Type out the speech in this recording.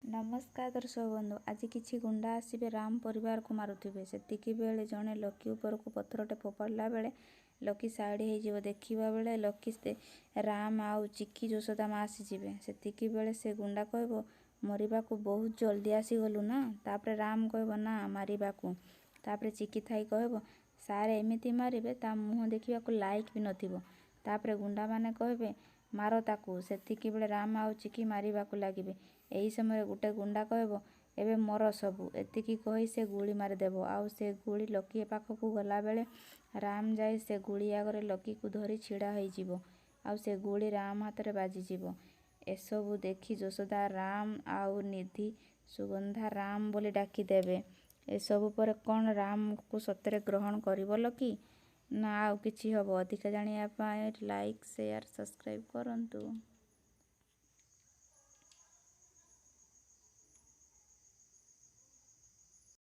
ନମସ୍କାର ଦର୍ଶକ ବନ୍ଧୁ, ଆଜି କିଛି ଗୁଣ୍ଡା ଆସିବେ, ରାମ ପରିବାରକୁ ମାରୁଥିବେ। ସେତିକି ବେଳେ ଜଣେ ଲକି ଉପରକୁ ପଥରଟେ ଫୋପାଡ଼ିଲା ବେଳେ ଲକି ସାଇଡ଼ ହେଇଯିବ। ଦେଖିବା ବେଳେ ଲକି, ରାମ ଆଉ ଚିକି, ଯଶୋଦା ମା ଆସିଯିବେ। ସେତିକି ବେଳେ ସେ ଗୁଣ୍ଡା କହିବ, ମରିବାକୁ ବହୁତ ଜଲ୍ଦି ଆସିଗଲୁ ନା? ତାପରେ ରାମ କହିବ, ନା, ମାରିବାକୁ। ତାପରେ ଚିକି ଥାଇ କହିବ, ସାର୍ ଏମିତି ମାରିବେ ତା ମୁହଁ ଦେଖିବାକୁ ଲାଇକ୍ ବି ନଥିବ। ତାପରେ ଗୁଣ୍ଡାମାନେ କହିବେ, ମାର ତାକୁ। ସେତିକି ବେଳେ ରାମ ଆଉ ଚିକି ମାରିବାକୁ ଲାଗିବେ। ଏହି ସମୟରେ ଗୋଟେ ଗୁଣ୍ଡା କହିବ, ଏବେ ମର ସବୁ। ଏତିକି କହି ସେ ଗୁଳି ମାରିଦେବ ଆଉ ସେ ଗୁଳି ଲକି ପାଖକୁ ଗଲାବେଳେ ରାମ ଯାଇ ସେ ଗୁଳି ଆଗରେ ଲକିକୁ ଧରି ଛିଡ଼ା ହେଇଯିବ ଆଉ ସେ ଗୁଳି ରାମ ହାତରେ ବାଜିଯିବ। ଏସବୁ ଦେଖି ଯଶୋଦା ରାମ ଆଉ ନିଧି ସୁଗନ୍ଧା ରାମ ବୋଲି ଡାକିଦେବେ। ଏସବୁ ପରେ କ'ଣ ରାମକୁ ସତରେ ଗ୍ରହଣ କରିବ ଲକି, ନା ଆଉ କିଛି ହେବ? ଅଧିକା ଜାଣିବା ପାଇଁ ଲାଇକ୍, ସେୟାର, ସବସ୍କ୍ରାଇବ୍ କରନ୍ତୁ।